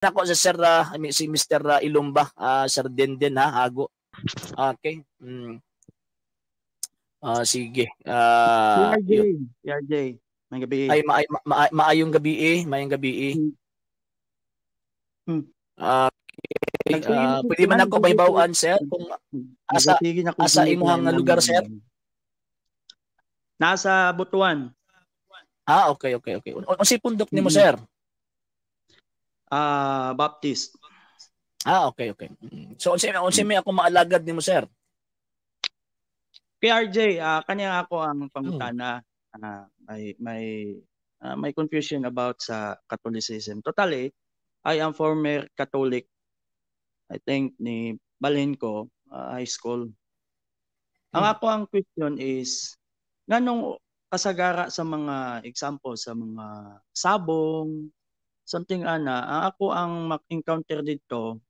Nako sa Sir si Mr. Ilumba, Sir Denden ha, hago. Okay. Sige. RJ, RJ. May gabi. Ay, maayong gabi eh, maayong gabi eh. Okay. Pwede man ako mahibaw-an, sir, kung asa asa imong lugar, sir? Nasa Butuan. Ah, okay. Unsay pundok nimo, sir? Baptist. Ah, okay. So unsay may ako maalagad nimo, sir? Kay RJ, kanya ako ang pangutana. May confusion about sa Catholicism. Totally, I am former Catholic. I think ni balhin ko high school. Ang ako ang question is nganong kasagara sa mga example sa mga sabong, something ana, ang ako ang mak-encounter dito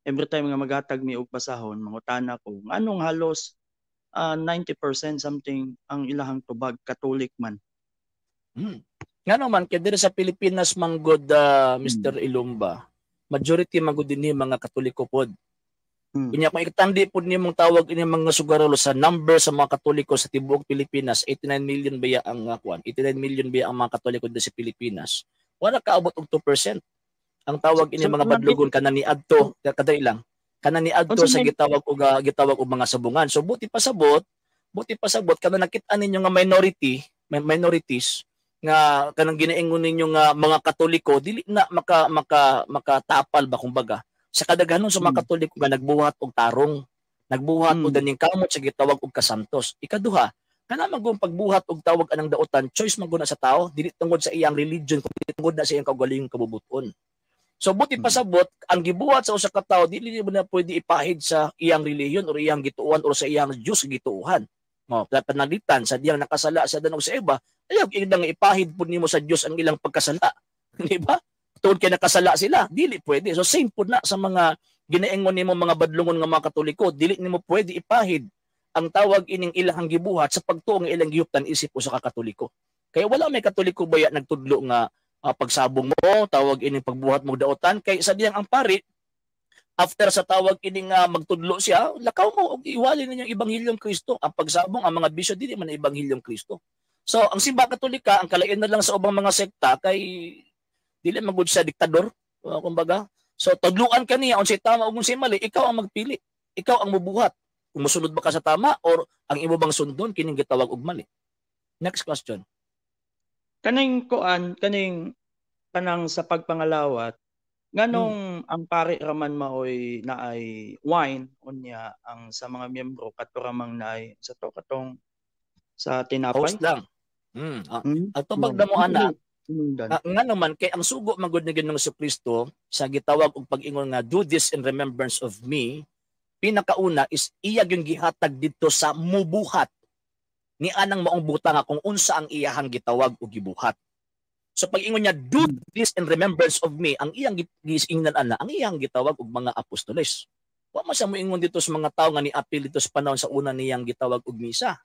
every time nga maghatag mi og basahon, mangutana ko nganong halos 90% something ang ilahang tubag Catholic man. Ngano man kay diri sa Pilipinas manggod, Mr. Ilumba, majority manggod dinhi mga Katoliko pod. Unya kung ikatandi pod nimong tawag ini mga sugarolo sa number sa mga Katoliko sa tibuok Pilipinas, 89 million baya ang kuan, 89 million baya ang mga Katoliko diri sa Pilipinas. Wala kaabot og 2%. Ang tawag ini mga badlugon kana niadto kadali lang. Kana niadto sa gitawag og mga sabungan. So buti pasabot kana nakit-an ninyo nga minority, may minorities nga kanang ginaingon ninyo nga mga Katoliko dili na maka maka makatapal ba kumbaga sa kadaghanon sa mga Katoliko nga nagbuhat og tarong, nagbuhat og daning kamot sa gitawag og kasantos. Ikaduha, kana magong pagbuhat og tawag anang daotan, choice man gud na sa tao, dili tungod sa iyang religion kundi tungod na sa iyang kaugalingong kabubuton. So buti pasabot, ang gibuhat sa usa ka tawo dili mo na pwede ipahid sa iyang relihiyon or iyang gituohan or sa iyang Diyos gituohan. Mo, panalitan sa diyang nakasala sa danog sa iba, ayaw nga ipahid pud nimo sa Dios ang ilang pagkasala. Di ba? Tungod kay nakasala sila, dili pwede. So same pud na sa mga ginaingon nimo mga badlongon nga mga Katoliko, dili nimo pwede ipahid ang tawag ining ilahang gibuhat sa pagtuo nga ilang gihuptan isip usa ka Katoliko. Kaya wala may Katoliko baya nagtudlo nga pagsabong mo, tawag ining pagbuhat mo daotan kay sa diyang ang pari after sa tawag ining magtudlo siya, lakaw mo og iwali ninyo ang ebanghilyong Kristo. Ang pagsabong, ang mga bisyo, dili man ang ebanghilyong Kristo. So, ang Simbahan Katolika, ang kalain na lang sa ubang mga sekta kay dili man gud siya diktador, kumbaga. So, tudluan ka niya unsay tama ug unsay mali, ikaw ang magpili. Ikaw ang mubuhat. Kung mosunod ba ka sa tama or ang imo bang sundon kining gitawag og mali. Next question. Kaning kuan, kaning kanang sa pagpangalawat, nganong ang pari raman maoy naay wine, unya ang sa mga miyembro kato ramang naay sa to katong sa tinapay? Host lang. Ang tubag na mo ana, nga naman kay ang sugo magud ni Ginoong Kristo sa gitawag og pag-ingon nga "Do this in remembrance of me," pinakauna is iya yung gihatag didto sa mubuhat ni anang maong butang nga kung unsa ang iyahang gitawag og gibuhat. So pag-ingon niya, "Do this in remembrance of me," ang iyang giingnan ana, ang iyang gitawag og mga apostoles. Wa man siya moingon dito sa mga tawo nga niapil dito sa panahon sa una niyang gitawag og misa.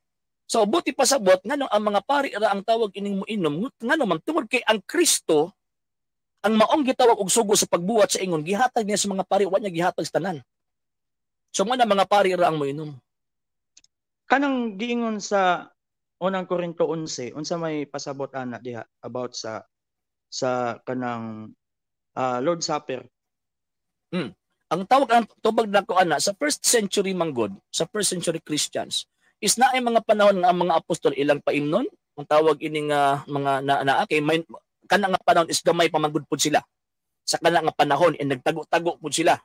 So buti pasabot nganong ang mga pari ra ang tawag ining moinom, ngano man tungod kay ang Kristo ang maong gitawag og sugo sa pagbuhat sa ingon gihatag niya sa mga pari, wa niya gihatag sa tanan. So mo na mga pari ra ang moinom. Kanang giingon sa Unang Korinto 11, unsa may pasabot ana diha about sa kanang Lord Supper? Ang tawag, ang tubag nako ana, sa first century manggod, sa first century Christians is naay mga panahon nga ang mga apostol ilang paimnon ang tawag ining mga na, na kay may kana nga panahon is gamay pa manggod pud sila. Sa kana nga panahon in nagtago-tago pud sila.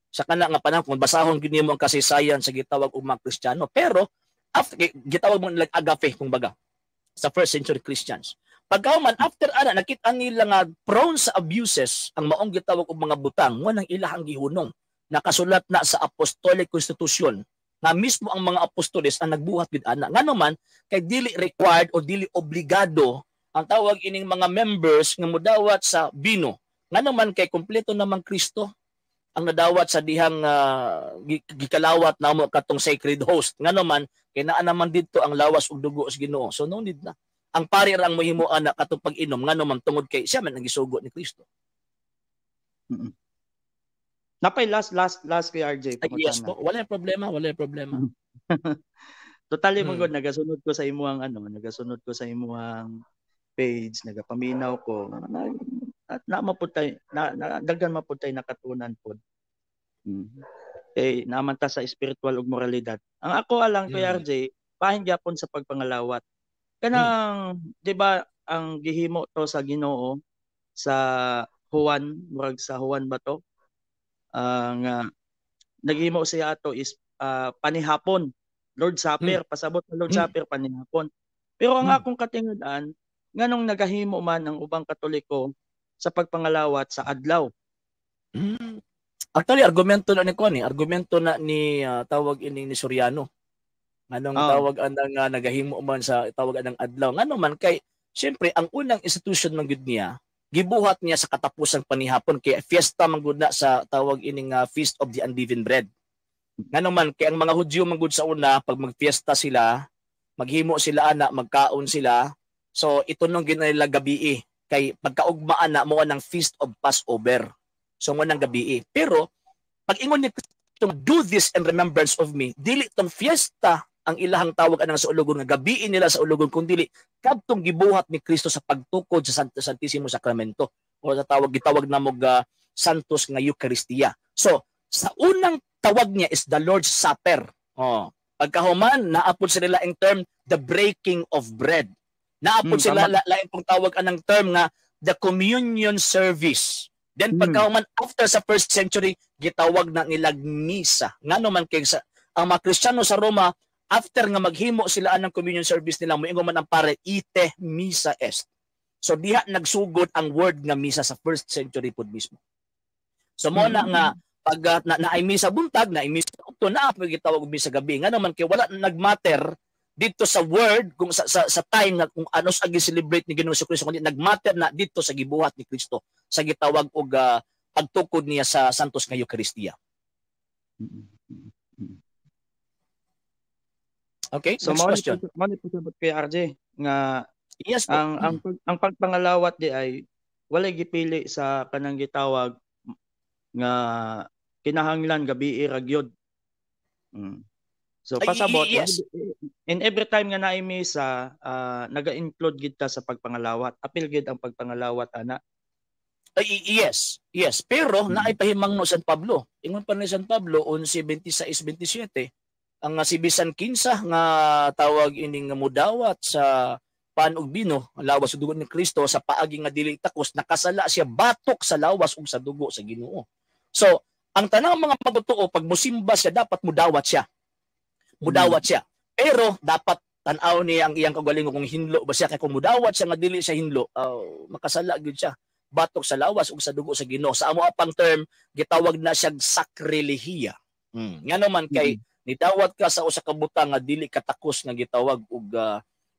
Sa kana nga panahon kung basahon gyud nimo ang kasaysayan sa gitawag og mga Kristiyano. Pero after gitawag mo nila agape kumbaga sa first century Christians. Pagkauman after ana nakita nila nga prone sa abuses ang maong gitawag og mga butang, mo nang ilahang gihunong. Nakasulat na sa Apostolic Constitution nga mismo ang mga apostoles ang nagbuhat gid ana. Ngano man kay dili required o dili obligado ang tawag ining mga members nga mudawat sa bino. Ngano man kay kompleto namang Kristo ang nadawat sa dihang gikalawat namo katong sacred host. Ngano man kay naa naman didto ang lawas ug dugo sa Ginoo. So no need na. Ang pari ra ang mohimo ana katong pag-inom, ngano man tungod kay siya man ang gisugo ni Kristo. Napay last last last kay RJ. Ay, yes po, wala problema, wala problema. Totally man gud, nagasunod ko sa imuang ano, nagasunod ko sa imuang page, nagapaminaw ko. Na, at na maputay na, na daghan maputay nakatunan pod. Eh naman ta sa spiritual ug moralidad. Ang ako alang, Kuya RJ, bahin gyapon sa pagpangalawat. Kanang 'di ba ang gihimo to sa Ginoo sa Juan, murag sa Juan ba to? Nga naghimo siya ato is panihapon, Lord Supper, pasabot ng Lord Supper panihapon. Pero ang akong katingad-an, nganong nagahimo man ang ubang Katoliko sa pagpangalawat sa adlaw? Actually, argumento na ni Kwan eh. Argumento na ni tawag ini ni Soriano. Anong tawag anang nagahimo man sa tawag anang adlaw? Ngano man kay siyempre ang unang institution man gud niya gibuhat niya sa katapusang panihapon kay fiesta man gud na sa tawag ining Feast of the Unleavened Bread. Ngano man kay ang mga Hudyo man gud sa una, pag magfiesta sila, maghimo sila ana, magkaon sila. So ito nung ginanila gabi kay pagkaugmaan na mo ng Feast of Passover. So mo nang gabi. Pero pag ingon ni Kristo, "Do this in remembrance of me," dili tong fiesta ang ilahang tawag anang sa ulugon nga gabiin nila sa ulugon, kung dili kadtong gibuhat ni Kristo sa pagtukod sa Santisimo Sacramento o sa tawag gitawag namo ga Santos nga Eucharistia. So sa unang tawag niya is the Lord's Supper. Oh. Pagkahuman, naapod sila laing term, the breaking of bread. Naapod sila laing pong tawag anang term nga the communion service. Then pagkahuman, after sa first century, gitawag na nilag misa. Ngano man kay sa ang mga Kristiyano sa Roma, after nga maghimo sila anang communion service nila, moingon man ang pare, "Ite missa est." So diha nagsugod ang word nga misa sa first century pud mismo. So mo na nga pag na, naay misa buntag, naay misa udto, naa po gitawag og misa gabi. Ngano man kay wala nagmatter dito sa word kung sa time nga kung ano sa gi-celebrate ni Ginoong Kristo, kundi nagmatter na dito sa gibuhat ni Kristo sa gitawag og pagtukod niya sa Santos nga Eucharistia. Okay, so, next question. Mao ni pasabot kay RJ nga Yes po. ang pagpangalawat di ay walay gipili sa kanang gitawag nga kinahanglan gabi ra gyud. So Ay, pasabot yes. in every time nga naay misa, naga-include gid ta sa pagpangalawat. Apil gid ang pagpangalawat ana. Ay, yes. Pero naay pahimangno San Pablo. Ingon pa ni San Pablo 11:26-27, ang si bisan kinsa nga tawag ining nga mudawat sa pan ug bino, ang lawas ug dugo ni Kristo, sa paagi nga dili takos, nakasala siya batok sa lawas ug sa dugo sa Ginoo. So, ang tanang mga magtotoo, pag musimba siya, dapat mudawat siya. Mudawat siya. Pero dapat tan-aw niya ang iyang kaugalingon kung hinlo ba siya, kay kung mudawat siya nga dili siya hinlo, makasala gyud siya batok sa lawas ug sa dugo sa Ginoo. Sa amo pang term, gitawag na siya sakrilehiya. Ngano man kay nidawat ka sa usa ka butang nga dili katakos nga gitawag og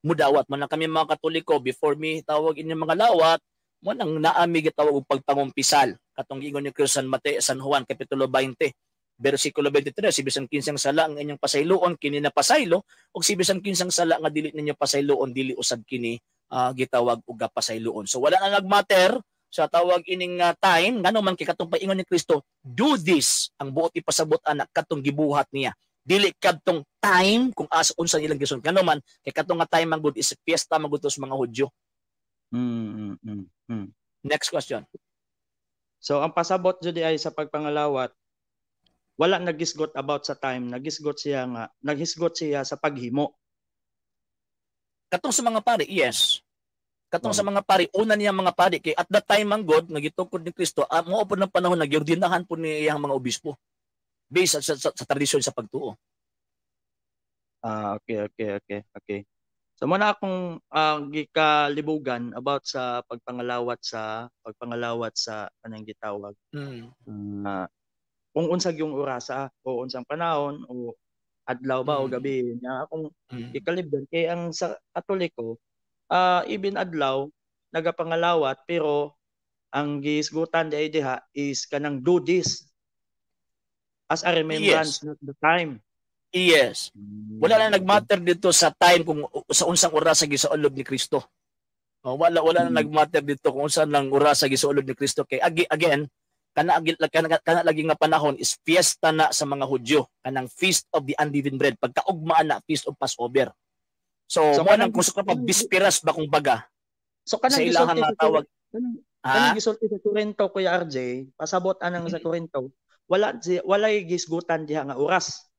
mudawat man lang. Kami mga Katoliko, before mi tawag inyong mga lawat mo nang naami gitawag og pagpangumpisal, katong giingon ni Kristo San Mateo, San Juan kapitulo 20 bersikulo 23, "Si bisan kinsang sala ang inyong pasayloon, kini na pasaylo, ug si bisan kinsang sala nga dili ninyo pasayloon, dili usab kini gitawag og pasayloon." So wala na nagmatter sa tawag ining time, ngano man kay katong paingon ni Kristo, "Do this," ang buot ipasabot anak katong gibuhat niya, dili kadtong time kung asa unsa ilang gisun, ngano man kay katong nga time man gud is fiesta man gud to sa mga Hudyo. Next question. So ang pasabot jud ay sa pagpangalawat wala nagisgot about sa time, nagisgot siya nga naghisgot siya sa paghimo. Katong sa mga pari, yes. Katong sa mga pari, una niya mga pari kay at that time man god nga gitukod ni Kristo, mao po ng panahon nagyordinahan po ni iyang mga obispo based sa tradisyon sa pagtuo. Ah, okay. So muna akong gikalibugan about sa pagpangalawat sa kanang gitawag. Kung unsa yung orasa o unsang panahon o adlaw ba o gabi nya akong gikalibgan kay ang sa Katoliko, even adlaw nagapangalawat, pero ang gihisgutan di ay diha is kanang "Do this as a remembrance," not the time. Yes. Wala na nagmatter dito sa time kung sa unsang oras sa gisaulog ni Kristo. Oh, wala wala na nagmatter dito kung unsa lang oras sa gisaulog ni Kristo kay again Kana lagi nga panahon is fiesta na sa mga Hudyo, kanang Feast of the Unleavened Bread, pagkaugma na Feast of Passover. So mo nang kung sa pa bispiras ba kung baga. So kanang sa ilahang nga tawag kanang gisulti sa Corinto, Kuya RJ, pasabot anang sa Corinto, wala walay gisgutan diha nga oras.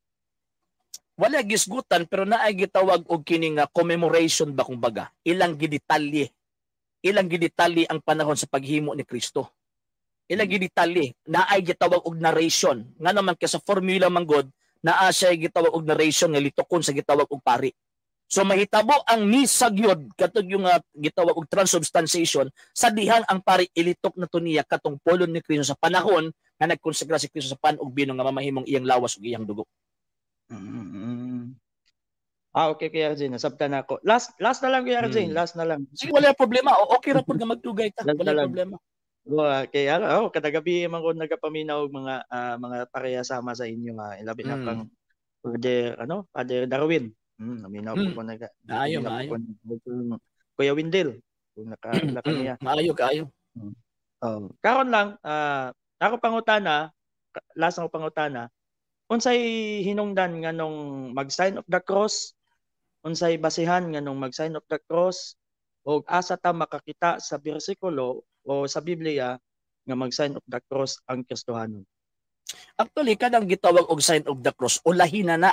Wala gisgutan, pero naay gitawag og kini nga commemoration ba kung baga. Ilang gidetalye ang panahon sa paghimo ni Kristo. Ilang gidetalye, naay gitawag og narration. Nga naman kay sa formula man god, naa siya gitawag og narration nga litokon sa gitawag og pari. So mahitabo ang misa gyud katong yung gitawag og transubstantiation sa dihang ang pari ilitok na to niya katong polon ni Kristo sa panahon nga nagkonsegra si Kristo sa pan ug bino nga mamahimong iyang lawas ug iyang dugo. Ah, okay, Kuya RJ, nasabtan na ako. Last last na lang, Kuya RJ, last na lang. Sige, wala problema. Okay ra pud nga magdugay ta. Wala problema. Oh, okay, ano, oh, kada gabi man ko nagapaminaw og mga pareha sama sa inyo nga ilabi na kang Father ano, Father Darwin. Naminaw ko naga. Maayo, maayo. Kuya Windel, kung naka niya. Maayo kaayo. Oh, karon lang ako pangutana, last ako pangutana. Unsay hinungdan nganong mag-sign of the cross? Unsay basihan nganong mag-sign of the cross? O asa ta makakita sa bersikulo o sa Biblia nga mag-sign of the cross ang Kristohanon? Actually, kanang gitawag og sign of the cross, ulahin na na.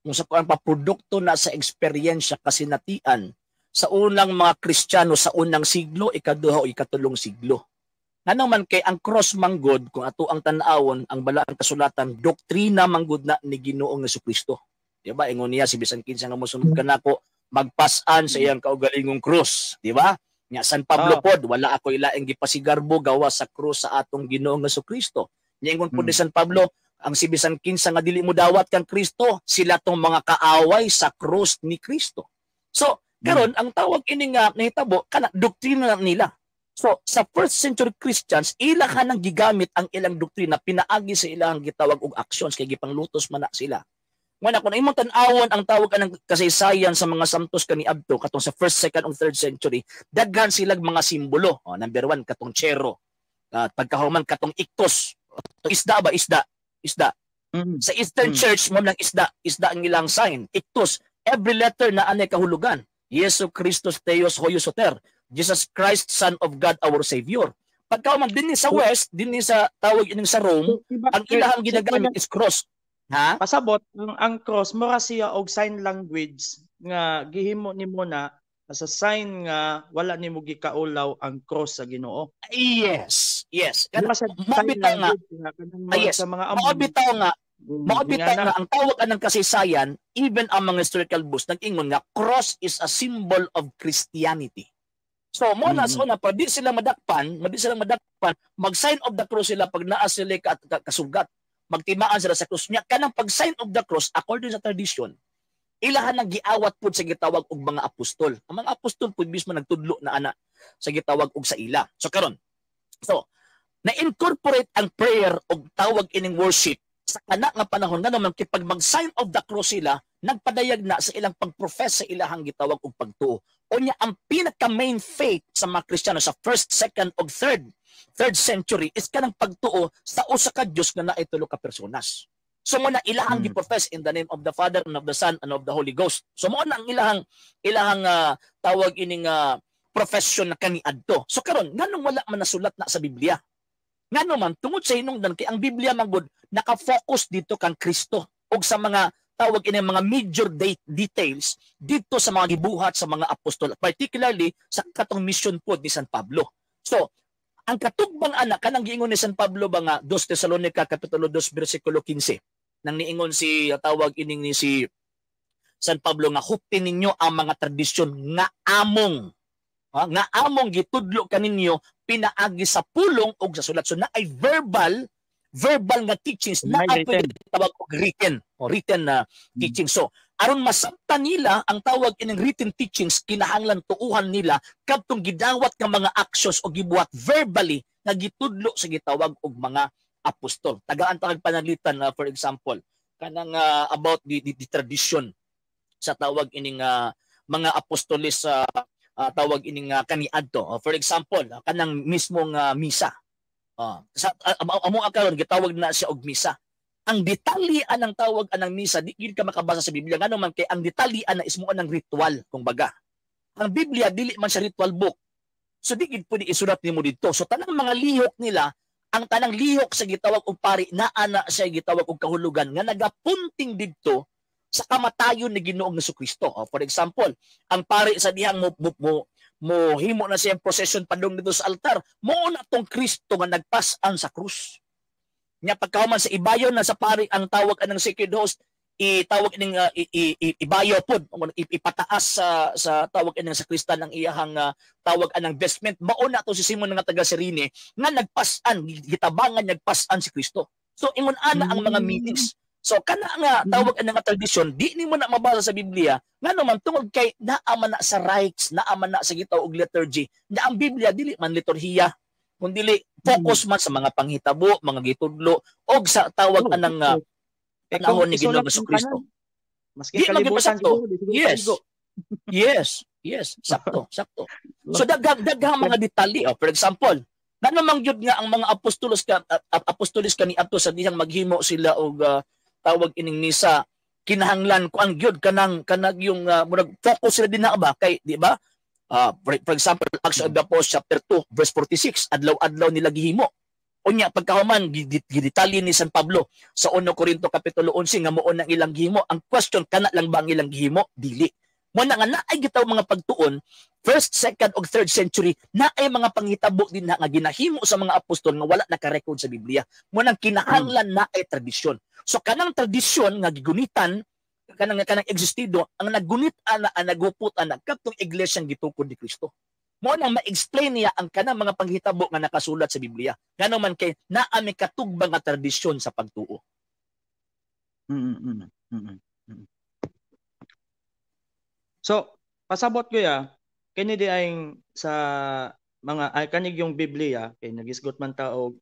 Kung sa kuan pa, produkto na sa eksperyensya, kasinatian sa unang mga Kristiyano sa unang siglo, ikaduha o ikatulong siglo. Ngano man kay ang cross manggod, kung ato ang tan-awon ang balaang kasulatan, doktrina manggod na ni Ginoong Kristo. Di ba? Ingon niya, si bisan kinsa nga mosunod kanako magpas-an sa iyang kaugalingong krus, di ba? Nya San Pablo pod, "Wala ako ilaing gipasigarbo gawas sa krus sa atong Ginoong Kristo." Nya ingon pod ni San Pablo, ang si bisan kinsa nga dili mo dawat kang Kristo, sila tong mga kaaway sa krus ni Kristo. So, karon ang tawag ini nga nahitabo kana doktrina nila. So, sa first century Christians, ila ka nang gigamit ang ilang doktrina pinaagi sa ilang gitawag og actions kay gipanglutos man na sila. Nguna kung imong tan-awon ang tawag anang kasaysayan sa mga santos kaniadto katong sa first, second ug third century, daghan silag mga simbolo. Oh, number one, katong chero. Pagkahuman, katong iktos. Isda ba? Isda. Isda. Sa Eastern Church, mo lang isda. Isda ang ilang sign. Iktos. Every letter na anay kahulugan. Yesu Christus Theos Hoyos Soter. Jesus Christ, Son of God, our Savior. Pagkahuman dinhi sa West, dinhi sa tawag ining sa Rome, ang ilahang ginagamit is cross. Ha? Pasabot, ang cross mura siya og sign language nga gihimo nimo na as a sign nga wala nimo gikaulaw ang cross sa Ginoo. Yes. Kana mao bitaw nga, ah, yes. Sa mga mao bitaw nga, mao bitaw nga ang tawag anang kasaysayan, even ang mga historical books nag-ingon nga cross is a symbol of Christianity. So mo na so na pag di sila madakpan, mag-sign of the cross sila pag naa sila kasugat. Magtimaan sila sa krus niya. Kanang pag sign of the cross, according sa tradition, ilahan nang giawat pud sa gitawag og mga apostol. Ang mga apostol pud mismo nagtudlo na ana sa gitawag og sa ila. So karon, so na-incorporate ang prayer og tawag ining worship sa kana nga panahon, nga naman kay pag mag-sign of the cross sila, nagpadayag na sa ilang pag-profess sa ilahang gitawag og pagtuo. Unya ang pinaka main faith sa mga Kristiyano sa first, second ug third century is kanang pagtuo sa usa ka Dios nga naay tulo ka personas. So mo na ilahang gi-profess in the name of the Father and of the Son and of the Holy Ghost. So mo na ang ilahang tawag ining profession na kaniadto. So karon, nganong wala man nasulat na sa Biblia? Ngano man, tungod sa hinungdan kay ang Biblia man gud naka-focus dito kang Kristo ug sa mga tawag ini mga major date details dito sa mga gibuhat sa mga apostol, particularly sa katong mission pod ni San Pablo. So, ang katugbang ana kanang giingon ni San Pablo ba nga 2 Tesalonica kapitulo 2 bersikulo 15, nang niingon si tawag ining ni si San Pablo nga hupti ninyo ang mga tradisyon nga among gitudlo kaninyo pinaagi sa pulong ug sa sulat. So na ay verbal verbal nga teachings na ay pwede tawag og written o written na teaching. So aron masabtan nila ang tawag ining written teachings, kinahanglan tuuhan nila kadtong gidawat nga mga actions o gibuhat verbally nga gitudlo sa gitawag og mga apostol. Tagaan ta pananglitan na, for example, kanang about the tradition sa tawag ining mga apostoles sa tawag ining kaniadto. For example, kanang mismong misa. Sa amo karon gitawag na siya og misa. Ang detalye anang tawag anang misa, di gyud ka makabasa sa Biblia, ngano man kay ang detalye ana is mo anang ritual, kung baga. Ang Biblia dili man siya ritual book. So di gid pwede isulat nimo didto. So tanang mga lihok nila, ang tanang lihok sa gitawag og pari, naa na siya gitawag og kahulugan nga nagapunting didto sa kamatayon ni Ginoong Kristo. Oh, for example, ang pari sa dihang mo himo na siyang procession padung dito sa altar, mo na tong Kristo nga nagpas-an sa krus. Nya pagkahuman sa ibayo na sa pari ang tawag anang sacred host, itawag ining ibayo pod, ipataas sa tawag ining sakristan ang iyahang tawag anang vestment, mao na to si Simon nga taga Cyrene nga nagpas-an, gitabangan, nagpas-an si Kristo. So ingon ana ang mga meanings. So kana nga tawag anang nga tradisyon, di nimo na mabasa sa Biblia, ngano man tungod kay naa man na sa rites, naa man na sa gitawag og liturgy. Na ang Biblia dili man liturhiya, kun dili focus man sa mga panghitabo, mga gitudlo og sa tawag anang panahon ni Ginoong Kristo. Maski kalibutan siguro, yes. Yes, yes, sakto, sakto. So daghang mga detalye. Oh, for example, ngano man gyud nga ang mga apostolos kaniadto sa dihang maghimo sila og tawag ining misa, kinahanglan kuan gyud kanang yung murag focus sila dinha ba kay di ba? For example, Acts of the Apostles chapter 2 verse 46, adlaw-adlaw nila gihimo. Unya pagkahuman gidetalye ni San Pablo sa 1 Corinto kapitulo 11 nga muon ang ilang gihimo. Ang question, kana lang ba ang ilang gihimo? Dili. Mo na nga naay gitaw mga pagtuon first, second ug third century, naay mga panghitabo din na nga ginahimo sa mga apostol nga wala naka-record sa Biblia. Mo nang kinahanglan naay tradisyon. So kanang tradisyon nga gigunitan, kanang existido, ang naggunit ana, ang nagupot ana kadtong iglesyang gitukod ni Kristo. Mo nang ma-explain niya ang kanang mga panghitabo nga nakasulat sa Biblia. Ngano man kay naa may katugbang nga tradisyon sa pagtuo. So, pasabot ko ya, kini di ay sa mga ay kanig yung Biblia kay nagisgot man ta og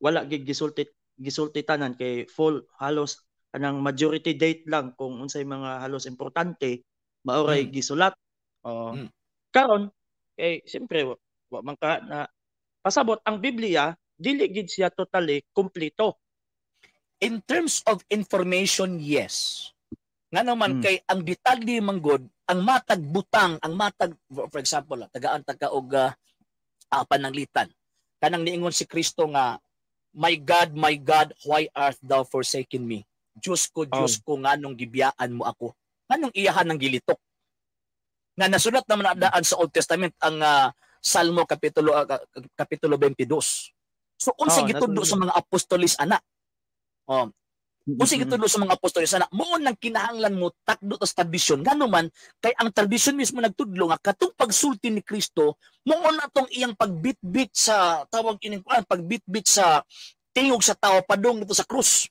wala gid gisulti tanan kay full halos kanang majority date lang kung unsay mga halos importante maoray gisulat. Karon kay siyempre wa man ka na pasabot ang Biblia dili gid siya totally kumpleto. In terms of information, yes. Ngano man kay ang detalye man gud, ang matag butang, ang matag, for example, tagaan ta ka og pananglitan. Kanang niingon si Kristo nga, "My God, my God, why art thou forsaken me?" Diyos ko, Diyos ko, nganong gibiyaan mo ako? Nganong iyahan ng gilitok? Nga nasulat naman na daan sa Old Testament ang Salmo kapitulo 22. So unsa gitudlo sa mga apostolis ana? Oh. Unsa gitudlo sa mga apostolis ana? Muon nang kinahanglan mo takdo tas tradisyon. Ngano man kay ang tradisyon mismo nagtudlo nga katong pagsulti ni Kristo muon atong iyang pagbitbit sa tawag ining kuan, pagbitbit sa tingog sa tao padung dito sa krus.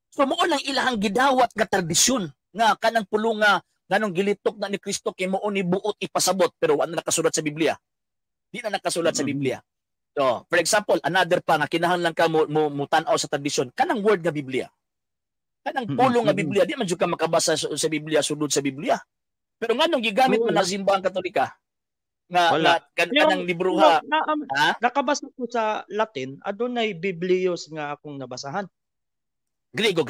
So muon ang ilahang gidawat nga tradisyon nga kanang pulong nga nganong gilitok na ni Kristo kay muon ni buot ipasabot, pero wala na nakasulat sa Biblia. Di na nakasulat sa Biblia. So, for example, another pa nga kinahanglan ka mo tan-aw sa tradisyon, kanang word nga Biblia. Kanang pulong nga Biblia, di man jud ka makabasa sa Biblia sulod sa Biblia. Pero nganong gigamit man ang Simbahang Katolika nga, Wala. nga kanang libroha? Nakabasa ko sa Latin, adunay Biblios nga akong nabasahan. Grego.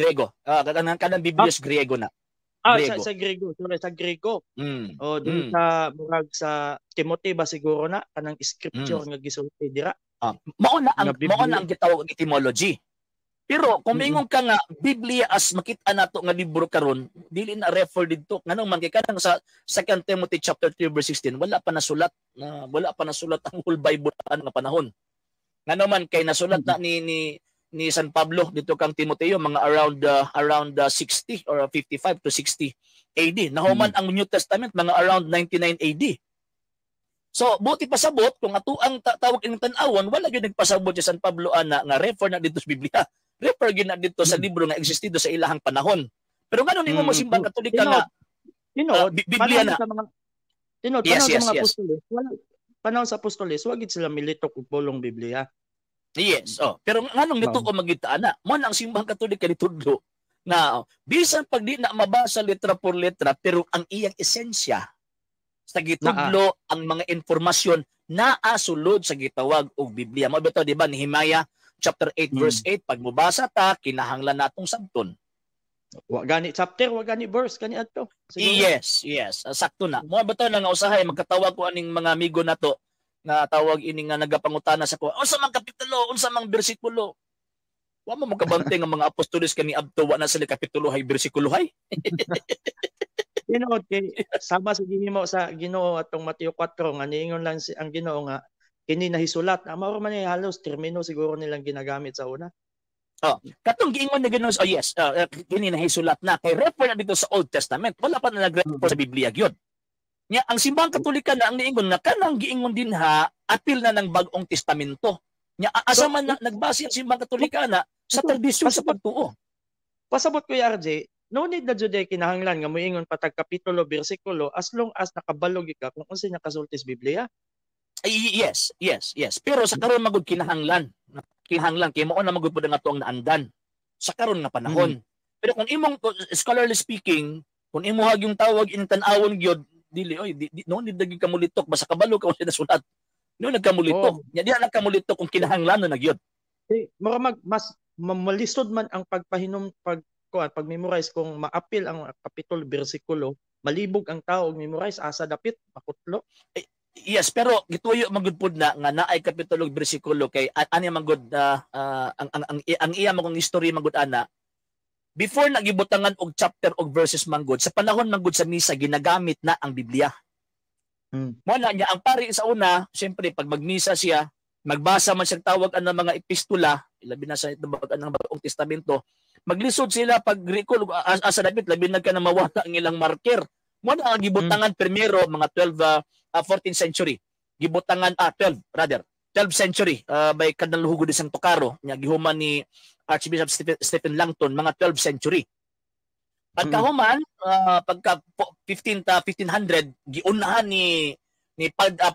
Kanang Biblios Griego na. Griego. Sa Griego, sorry, sa Griego. O dun sa murag sa Timothy ba siguro na kanang scripture nga gisulti dira. Mao na ang gitawag og etymology. Pero kung mingon ka nga Biblia as makita nato nga libro karon, dili na refer didto. Nganong man kay kanang sa 2 Timothy chapter 3 verse 16, wala pa nasulat ang whole Bible nga panahon. Ngano man kay nasulat na ni San Pablo dito kang Timoteo mga around 60 or 55 to 60 AD. Nahuman ang New Testament mga around 99 AD. So buti pasabot kung ato ang tawag ining tan-awon, wala gyud nagpasabot si San Pablo ana nga refer na dito sa Biblia. Refer gyud na dito sa libro nga existido sa ilahang panahon. Pero ngano nimo mo Simbang Katolika nga Biblia na sa mga tinuod, yes, panahon sa mga apostoles, wala panahon sa apostoles, wa gid sila militok og pulong Biblia. Yes, oh. Pero nganong nito ko magita ana? Mo na ang Simbahang Katolika nitudlo nga bisan pag di na mabasa letra por letra, pero ang iyang esensya Sa gitudlo ang mga informasyon naa sulod sa gitawag og Biblia. Mao bitaw, di ba, Nehemiah chapter 8 verse 8, pag mobasa ta, kinahanglan natong sabton. Wa gani chapter, wa gani verse kani adto. Yes. Sakto na. Mao bitaw na nga usahay magkatawag ko aning mga amigo nato nga tawag ini nga nagapangutana sa ko, unsa man kapitulo, unsa man bersikulo? Wa mo magkabante nga mga apostoles kani adto wa na sila kapitulo hay bersikulo hay. Tinuod kay sama sa gihimo sa Ginoo atong Mateo 4 nga niingon lang si ang Ginoo nga kini nahisulat. Mao man ni halos termino siguro nilang ginagamit sa una. Oh, katong giingon na Ginoo, oh yes, kini nahisulat na kay refer na dito sa Old Testament. Wala pa na nag-refer sa Biblia gyud. Nya ang Simbahang Katolika na ang niingon nga kanang giingon dinha apil na ng Bag-ong Testamento. Nya asa man na, nagbase ang Simbahang Katolika na sa tradisyon sa pagtuo. Pasabot ko, RJ, no need na jud kinahanglan nga moingon patag kapitulo, bersikulo, as long as nakabalog ka kung unsay nakasulti sa Biblia. Ay, yes. Pero sa karon magud kinahanglan. Kinahanglan kay mao na magud pud ang ato ang naandan sa karon nga panahon. Pero kung imong scholarly speaking, kung imo yung tawag in tan-awon gyud, dili oy di, no need ka mulitok basta kabalo ka sa nasulat. No nagkamulitok. Oh. Nya di na nagkamulitok kung kinahanglan na gyud. Eh, mura mag mas malisod man ang pagpahinom pag kuan pag-memorize kung maapil ang kapitulo, bersikulo, malibog ang tao og memorize asa dapit makutlo. Eh, yes, pero gituyo magud pud na nga naay kapitulo ug bersikulo kay ani man gud ang iya magong history magud ana before nagibutangan og chapter og verses manggod sa panahon manggod sa misa ginagamit na ang Biblia. Mo na niya ang pari sa una, siyempre pag magmisa siya, magbasa man siyang tawag ang mga epistula, labi na sa ang Bagong Testamento, maglisod sila pag recall asa dapit, labi na ka na mawala ang ilang marker. Mo na ang gibutangan primero mga 12 14th century. Gibutangan 12 rather 12th century by Cardinal Hugo de Santo Caro nya gihuman ni Archbishop Stephen Langton mga 12th century. Pagkahuman pagka 15 ta 1500 giunahan ni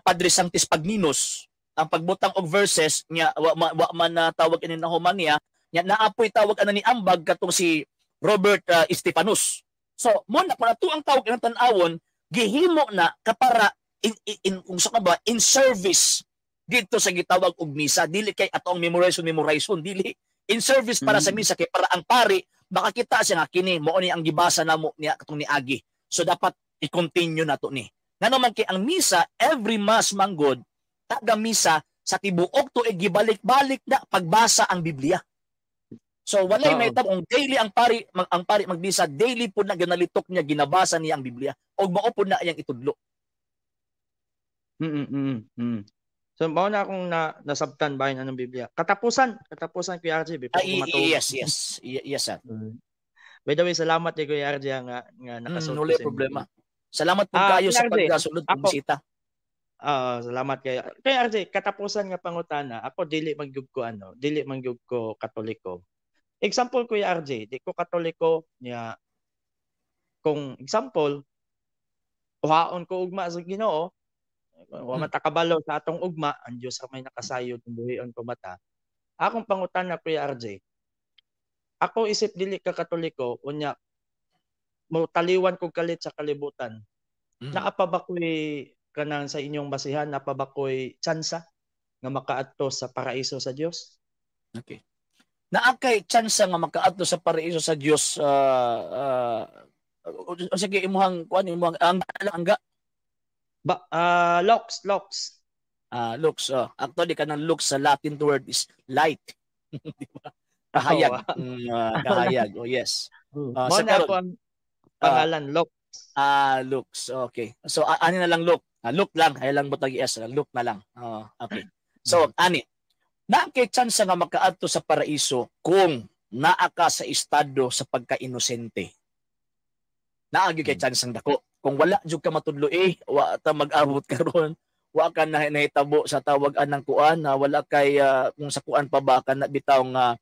Padre Sanctis Pagninus ang pagbutang og verses nya wa man na tawag ini nahuman niya nya naapoy tawag ana ni ambag katong si Robert Stephanus. So mo na kung ato ang tawag ng tan-awon gihimo na kapara in kung sa ka ba in service dito sa gitawag og misa, dili kay ato ang memorization memorization, dili in service para sa misa kay para ang pari makakita siya nga kini mao ni ang gibasa namo niya katong niagi, so dapat i-continue nato ni. Ngano man kay ang misa, every mass manggod, taga misa sa tibuok tuig gibalik-balik na pagbasa ang Biblia. So walay may kung daily ang pari magbisa, daily pud na ginalitok niya ginabasa niya ang Biblia og mao pud na iyang itudlo. So mao na akong na nasabtan bahin anong Biblia. Katapusan, katapusan, Kuya RJ, before ko matulog. Yes, sir. By the way, salamat kay Kuya RJ nga nakasulti. Wala problema. Salamat po kayo sa pagkasulod kong bisita. Salamat kayo. Kuya RJ, katapusan nga pangutana, ako dili man gyud ko ano, dili man gyud ko Katoliko. Example, Kuya RJ, di ko Katoliko niya, kung example, kuhaon ko ugma sa Ginoo, wa man ta kabalo sa atong ugma, ang Dios ang may nakasayod kung buhion ko mata. Akong pangutana, Kuya RJ, ako isip dili ka Katoliko, unya mo taliwan kog kalit sa kalibutan. Naa pa ba ko'y kanang sa inyong basihan, naa pa ba ko'y tsansa nga makaadto sa paraiso sa Dios? Okay. Naa kay tsansa nga makaadto sa paraiso sa Dios, sige, imuhang kuan, imuhang ang angga. Ba lux, lux. Ah, lux. Oh. Actually kanang lux sa Latin word is light. Di ba? Kahayag. Oh, kahayag. Oh, yes. Sa na ako ang pangalan, Lux. Ah, lux. Okay. So ani na lang look. Look lang, ay lang butag s, look na lang. Oh, okay. So ani naa kay chance nga makaadto sa paraiso kung naa ka sa estado sa pagka-inosente. Naa gyud kay chance ang dako. Kung wala jud ka matudlo eh, wa ta mag-abot karon, wa ka na nahitabo sa tawag anang kuan na wala kay kung sa kuan pa ba ka na bitaw nga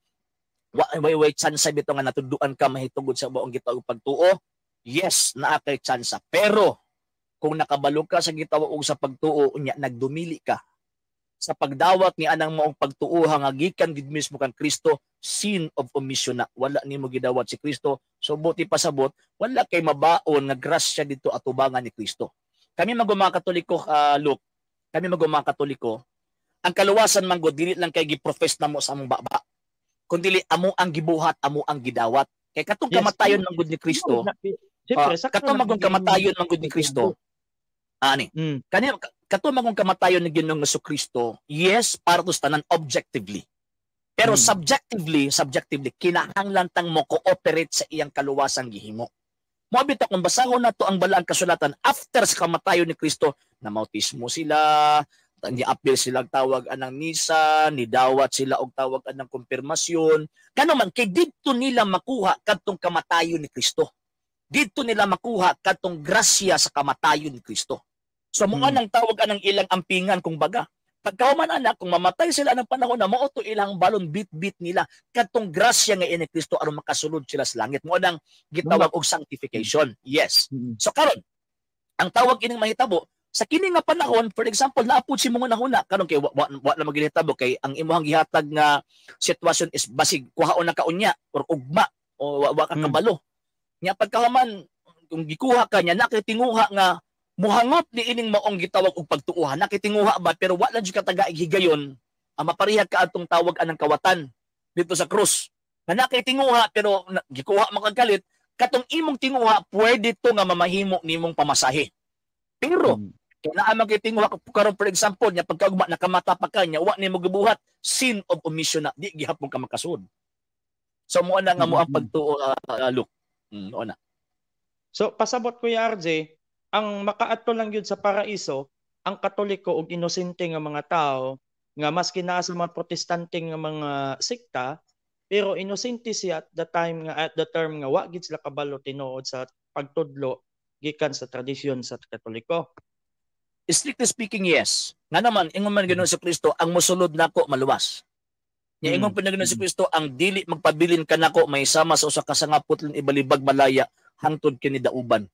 wa way way chance bitaw nga natudluan ka mahitungod sa buong gitawag pagtuo. Yes, naa kay chance. Pero kung nakabalo ka sa gitawag og sa pagtuo unya nagdumili ka sa pagdawat ni anang maong pagtuoha nga gikan gid mismo kan Kristo, sin of omission na, wala nimo gidawat si Kristo. So buti pasabot, wala kay mabaon nga grasya dito atubangan ni Kristo. Kami man mga Katoliko, Luke, kami man mga Katoliko, ang kaluwasan man gud dili lang kay gi-profess namo sa among baba, kundi amo ang gibuhat, amo ang gidawat. Kay katong kamatayon man gud ni Kristo, Siyempre, katong magong kamatayon man gud ni Kristo, ani. Kani katong magong kamatayon ni Ginoong Kristo, yes, para to sa tanan objectively. Pero subjectively kinahanglan tang mo cooperate sa iyang kaluwasang gihimo. Mo bitaw kung basahon nato ang balaang kasulatan after sa kamatayon ni Kristo, na mautismo sila, ni-apil sila og tawag anang misa, nidawat sila og tawag anang kumpirmasyon. Kano man kay didto nila makuha kadtong kamatayon ni Kristo. Didto nila makuha kadtong grasya sa kamatayon ni Kristo. So mo nang tawag anang ilang ampingan kung baga. Pagkahuman anak, kung mamatay sila ng panahon na mao to ilang balon bit-bit nila kadtong grasya nga ini Kristo aron makasulod sila sa langit. Mo nang gitawag og sanctification. Yes. So karon, ang tawag ining mahitabo sa kini nga panahon, for example, naapod si mga nahuna karon kay wa na maginitabo kay ang imong gihatag nga sitwasyon is basig kuhaon na kaunya or ugma o wa ka kabalo. Nya pagkahuman kung gikuha ka niya nakitinguha nga muhangop ni ining maong gitawag og pagtuohan, nakitinguha ba pero wa lang jud ka tagaig higayon ang maparehag ka atong tawag anang kawatan dito sa krus. Nga nakitinguha pero gikuha man kag kalit, katong imong tinguha pwede to nga mamahimo nimong pamasahe. Pero kay naa man kay tinguha karon, for example, nya pagkaugma nakamata pa ka nya wa nimo gibuhat, sin of omission na, di gihapon ka makasud. So mo na nga mo ang pagtuo, Luke. Mo na. So pasabot, Kuya RJ, ang makaadto lang gyud sa paraiso ang Katoliko ug inosente nga mga tao nga maski naa sa mga Protestante nga mga sekta, pero inosente siya at the time nga at the term nga wa gid sila kabalo tinuod sa pagtudlo gikan sa tradisyon sa Katoliko. Strictly speaking, yes. Nga naman, ingon man Ginoong si Kristo, ang mosulod nako maluwas. Nya ingon pa na Ginoong si Kristo, ang dili magpabilin kanako may sama sa usa ka sanga putlon ibalibag malaya hangtod kini dauban.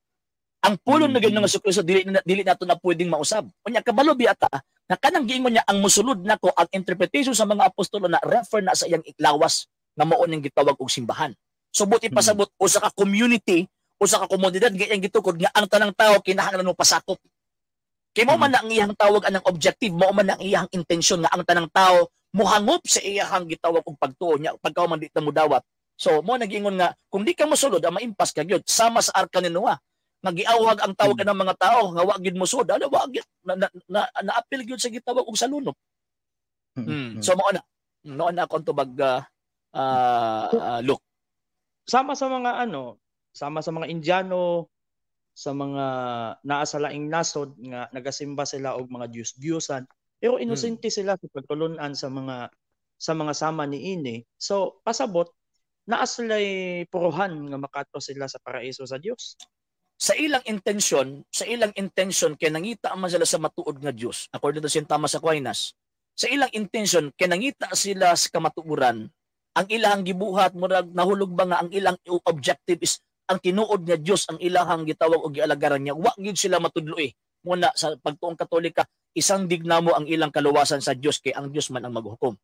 Ang pulong na Ginoong si Kristo dili nato na pwedeng mausab. Unya kabalo biya ta na kanang giingon niya ang mosulod nako, ang interpretation sa mga apostolo na refer na sa iyang iklawas nga mao ning gitawag og simbahan. So buti pasabot usa ka community, usa ka komunidad nga iyang gitukod nga ang tanang tao kinahanglan mo pasakop. Kay mo man na ang iyang tawag anang objective, mo man ang iyang intensyon nga ang tanang tao muhangop sa iyang gitawag og pagtuo niya pagka man di ta mudawat. So mo nagingon nga kung di ka mosulod ang maimpas ka gyud sama sa arka ni Noah. Nga giawhag ang tawag ng mga tao nga wa gyud mosulod, ala wa gyud na, na, na, naapil gyud sa gitawag og salunop. So mao na. Mao na akong tubag, Luke. Sama sa mga ano, sama sa mga Indiano, sa mga naa sa laing nasod nga nagasimba sila og mga Diyos-Diyosan, pero inosente sila sa pagtulun-an sa mga sama niini. So pasabot naa sila'y puruhan nga makaadto sila sa paraiso sa Dios. Sa ilang intention kay nangita man sila sa matuod nga Dios according to St. Thomas Aquinas. Sa ilang intention kay nangita sila sa kamatuoran, ang ilang gibuhat murag nahulog ba nga ang ilang objective is ang tinuod nga Dios ang ilahang gitawag og gialagaran niya, wa gyud sila matudlo eh. Muna sa pagtuong Katolika, isandig namo ang ilang kaluwasan sa Dios kay ang Dios man ang maghukom.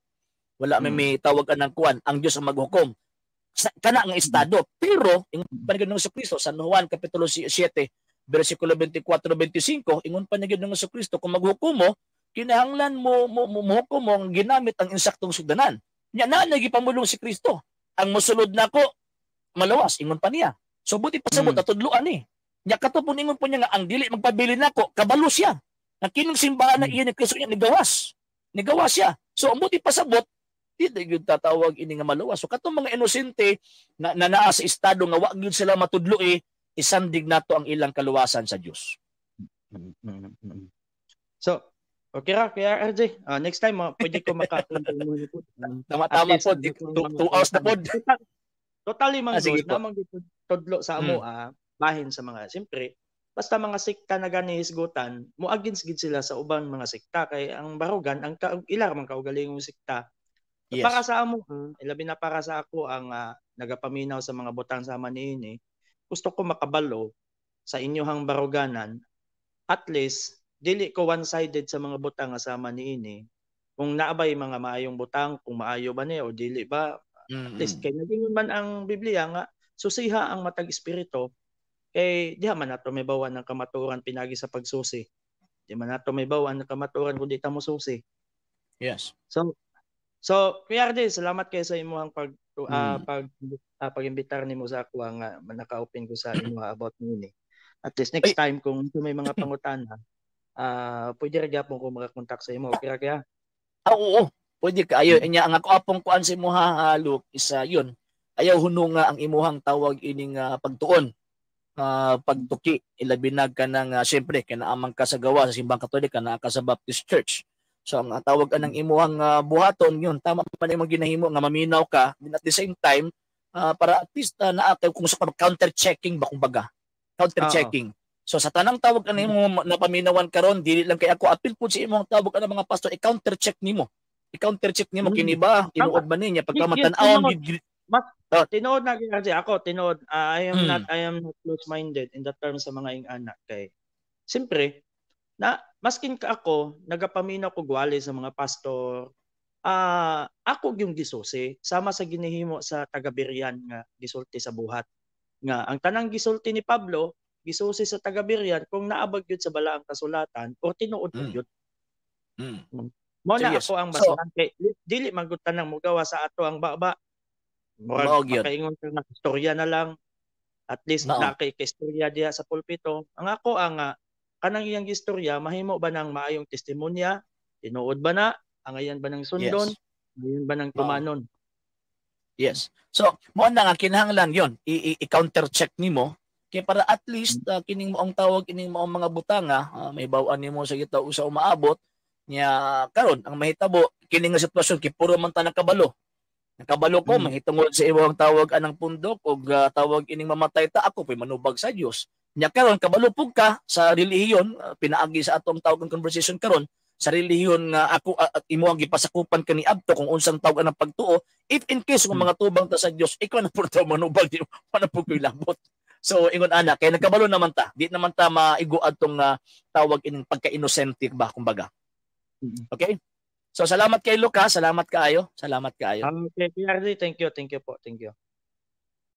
Wala may tawag anang kuan, ang Dios ang maghukom sa kana nga estado. Pero ingon pa ni Ginoong Kristo sa Juan kapitulo 7 bersikulo 24 25, ingon pa ni Ginoong Kristo, kung maghukom mo kinahanglan mo mohukom mo ang ginamit ang insaktong sugdanan. Nya na nagipamulong si Kristo. Ang mosulod nako malawas, ingon pa niya. So buti pa sabot natudloan eh. Nya kato po ingon po niya nga ang dili magpabilin nako kabalo siya. Nga kining simbahan na iya ni Kristo niya nigawas. Nigawas siya. So ang buti pasabot di gyud tatawag ini nga maluwas. So katong mga inosente na naa sa estado nga wa gyud sila matudlo eh, isandig nato ang ilang kaluwasan sa Dios. So, okay ra, Kuya RJ. Next time, pwede ko maka Tama tama po, 2 hours na pod. Totally man sige po. Namang tudlo sa amo bahin sa mga siyempre basta mga sekta na gani hisgutan mo against gid sila sa ubang mga sekta kay ang barugan ang ka, ila man kaugalingong sekta. Para sa amo, ilabi na para sa ako ang nagapaminaw sa mga butang sama niini, gusto ko makabalo sa inyohang baruganan, at least dili ko one-sided sa mga butang nga sama niini. Kung naabay mga maayong butang, kung maayo ba ni o dili ba, at least kay naging man ang Biblia nga susiha ang matag espiritu. Kay diha man nato mahibaw-an ang kamatuoran pinagi sa pagsusi. Di man nato mahibaw-an ang kamatuoran kung di ta mo susi. So Kuya RJ, salamat kay sa imong pag pag pag-imbitar nimo sa ako nga naka-open ko sa imo about nini. At least next time kung may mga pangutana, pwede ra gyapon ko makakontak sa imo. Okay ra kaya? Ah, oo. Pwede kaayo. Nya ang ako apong kuan sa imuha, Luke, isa yun. Ayaw hununga ang imuhang tawag ining pagtuon. Pagtuki, ilabi na ka ng siyempre kay naamang ka sa gawa sa Simbang Katolika, naa ka sa Baptist Church. So ang tawag anang imuhang buhaton yun, tama man imong ginahimo nga maminaw ka, then at the same time para at least naa kay kung sa counter checking ba, kumbaga. Counter checking. So sa tanang tawag ani mo napaminawan karon, dili lang kay ako, apil pud sa imong tawag anang mga pastor, i-counter check nimo. I-counter check nimo kini ba tinuod ba niya pagka matan-awon. Mas tinuod na gyud ako, tinuod. I am not I am not close-minded in the terms sa mga ing-ana kay siyempre na maskin ka ako nagapaminaw ko gwali sa mga pastor, ako yung gisusi sama sa ginihimo sa taga-Berean nga gisulti sa buhat nga ang tanang gisulti ni Pablo gisusi sa taga-Berean kung naabag gyud sa balaang kasulatan or tinuod gyud. Mo na ako ang basihan kay dili man gud tanang mogawa sa ato ang baba. Murag makaingon ka nga istorya na lang. At least na kay istorya diha sa pulpito. Ang ako ang kanang iyang istorya mahimo ba nang maayong testimonya? Tinuod ba na? Angayan ba ng sundon? Angayan ba ng tumanon? Yes. So, mo na nga kinahanglan yon i-counter check nimo kay para at least kining moong tawag ining moong mga butanga may bawaan nimo sa kita usa umaabot niya karon. Ang mahitabo kini nga sitwasyon kay puro man ta nakabalo. Nakabalo ko mahitungod sa imong tawag anang pundok og tawag ining mamatay ta, ako pay manubag sa Dios. Nya karon kabalo pug ka sa relihiyon, pinaagi sa atong tawag ng conversation karon sa relihiyon nga ako at imo ang gipasakupan kani adto kung unsang tawag anang pagtuo. If in case kung mga tubang ta sa Dios, ikaw na pud manubag, di pa na pud ko'y labot. So ingon ana kay nagkabalo naman ta, di naman ta maigo adtong tawag ining pagka-inosente ba, kumbaga. Okay? So salamat kay Lucas, salamat kaayo, salamat kaayo. Okay, PRD, thank you po, thank you.